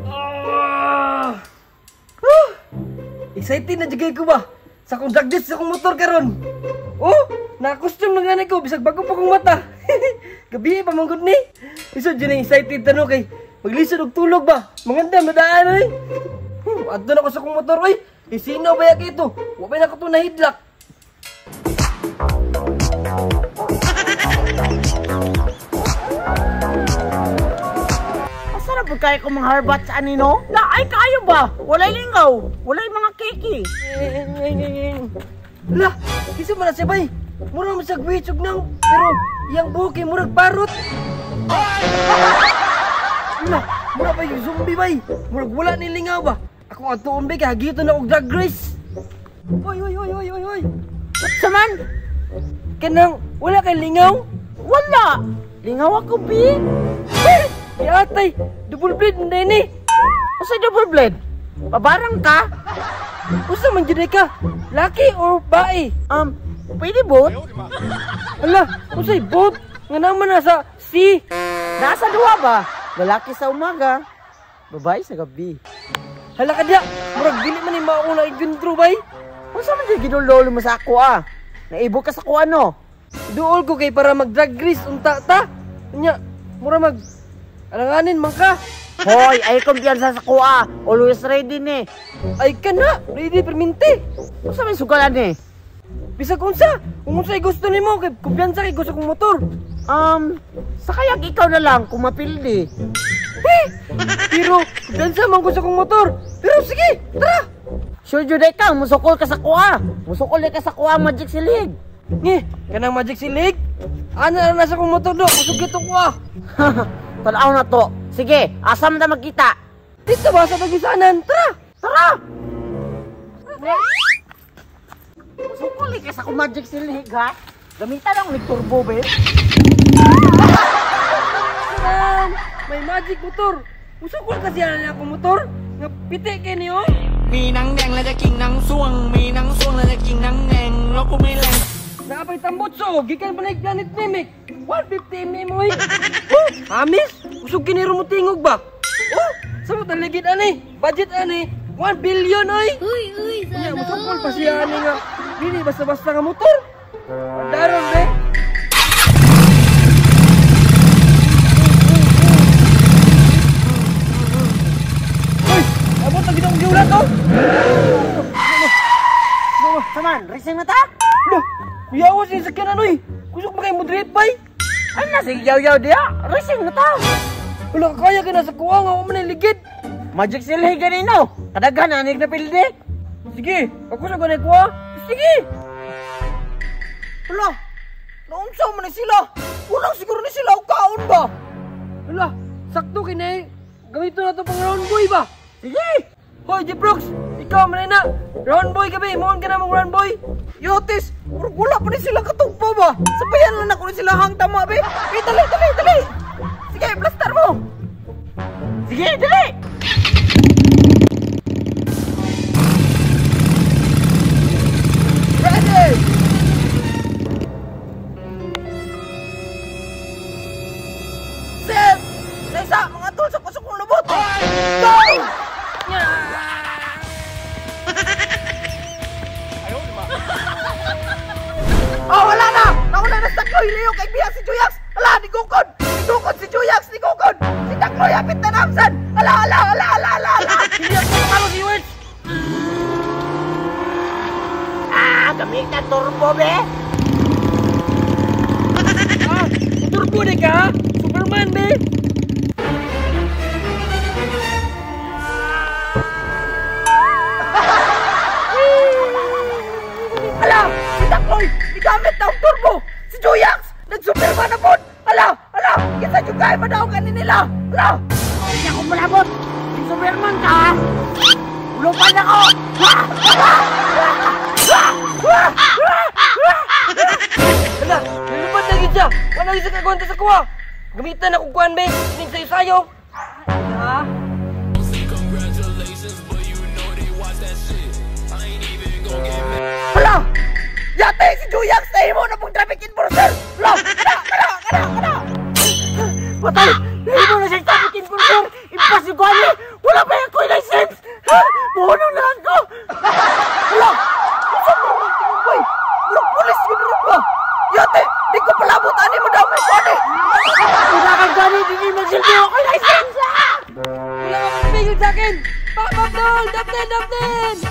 Ah! Excited na jud ko ba? Sa akong drag race sa akong motor karon. Oh, naka-custom na gani ko bisag bago pa kong mata. Gabi pa man gud ni. Isod jud excited tano kay maglisod og tulog ba? Mangandam na daan oy. Adto na ko sa akong motor oy. Isino ba yak ito? Wa pa na ko to nahidlak. Asa na po kayo kung mga harbat sa anino? Laay kayo ba? Walay lingaw, walay mga kiki. Lah, isa man na siya bay. Mura man siya gwitsog nang, pero iyang buhok ay murag parot. Lah, mura pa yung zombie bay. Murag wala ni lingaw ba? Akong atuon bay, kaya na og drag race. Oy, oy, oy, oy, oy, oy. Saman? Kanang, wala kay lingaw? Wala! Lingaw ako, bi. Ay, atay, double blade na din eh. Usa double blade? Pabarang ka? Usa man jud ka? Laki or bae? Pwede both? Ala, usay both? Nga naman nasa C. Nasa duwa ba? Lalaki sa umaga, babae sa gabi. Hala ka diya, murag dili man ni mauna igundro bay. Unsa man jud gidulolo mo sa ako ah? Naibo ka sa kuha no? Duol ko kay para mag drag race unta ta. Nya, mura mag alanganin man ka. Hoy, ay kumpiyansa sa kuha. Always ready ni. Ay ka na, ready perminti. Unsa may sugalan ni? Bisag unsa, kung unsay gusto nimo kay kumpiyansa kay gusto kong motor. Sakayag ikaw na lang kung mapildi. Eh, pero kumpiyansa man ko sa kong motor. Pero sige, tara. Sure jud ka, musukol ka sa kuha. Musukol ka sa kuha Magic Silig. Ngi, kanang Magic Silig? Ana na sa kong motor do, kusog gito ko ah. Tanaw na to. Sige, asa man ta magkita? Dito ba sa Tagisanan? Tara! Tara! Musukol ka sa kong Magic Silig ha. Gamitan ang nagturbo be. May magic motor. Musukol kasi ana akong motor. Nga piti kay niyo. มีหนังแดงแล้วจะกินหนังส่วงมีหนังส่วงแล้วจะกินหนังแดงแล้วกูไม่แรง Naapay tambutso, gikan pa na Planet Namek. 150 mm oy. Oh, amis, usog kini rumutingog ba? Oh, samot ang ligid ani. Budget ani 1 billion oy. Uy, uy, sana. Nya musukol pa siya ani nga. Dili basta-basta nga motor. Daron be. Uy, abot ang ginong giulat oh. Saman, racing na ta? Loh, kuyawas yung sakyanan oy. Kusog ba kayo mo drip bay? Ay na, sige yaw-yaw diya. Racing na ta. Wala kaya ka na sa kuha nga, wala man ang ligid. Magic Silig ganino. Kadaghan, anig na pildi. Sige, ako sa ganay kuha. Sige. Wala, naunsa man ni sila. Walang siguro ni sila og kaon ba? Wala, sakto kini. Gamito na to pang round boy ba? Sige. Hoy, Jeprox, ikaw man na. Round boy gabi, muon ka na mong round boy. Yotis, wala pa ni sila katugpa ba? Sabayan lang ako ni sila hang tama be. Eh, dali, dali, dali. Sige, blaster mo. Sige, dali. Ready! Set! Sa isa, mga tol sa kusok kong lubot. Go! Oh, wala na! Nauna na sa Takloy, Leo, kay biya si Juyax! Ala, ni Gukod! Ni Gukod si Juyax! Ni Gukod! Si Takloy, apit na namsan! Ala, ala, ala, ala, ala, ala! Hindi ako makalo si Wirtz! Ah, gamit na turbo, be! Ah, turbo na ka? Superman, be! Ala! Si Takloy! Gigamit na ang turbo! Si Juyax! Nag-Superman na po! Ala! Ala! Kita yung kaya madaog kanin nila! Ala! Hindi ako malabot! Superman ka! Ulupan ako! Ala! Nilupad na yun siya! Wala yun siya kagwanta sa kuha! Gamitan akong kuhan, be! Kinig sayo-sayo! Ha? Ala! Yate! Si Juyax! Nahimo na pong traffic enforcer! Ala! Kana! Kana! Kana! Kana! Patay! Nahimo na siya traffic enforcer! Lakas yung kuwani! Wala pa yung ako'y license! Ha? Buhunong na lang ko! Hala! Unsa man ron tingog bay? Murag pulis yun ron ba? Yate, di ko palabot ani mo daw may kuwani. Wala kang gani, hindi magsilbi ako'y license! Wala kang pigil sa akin! Papa Dol! Dapten! Dapten!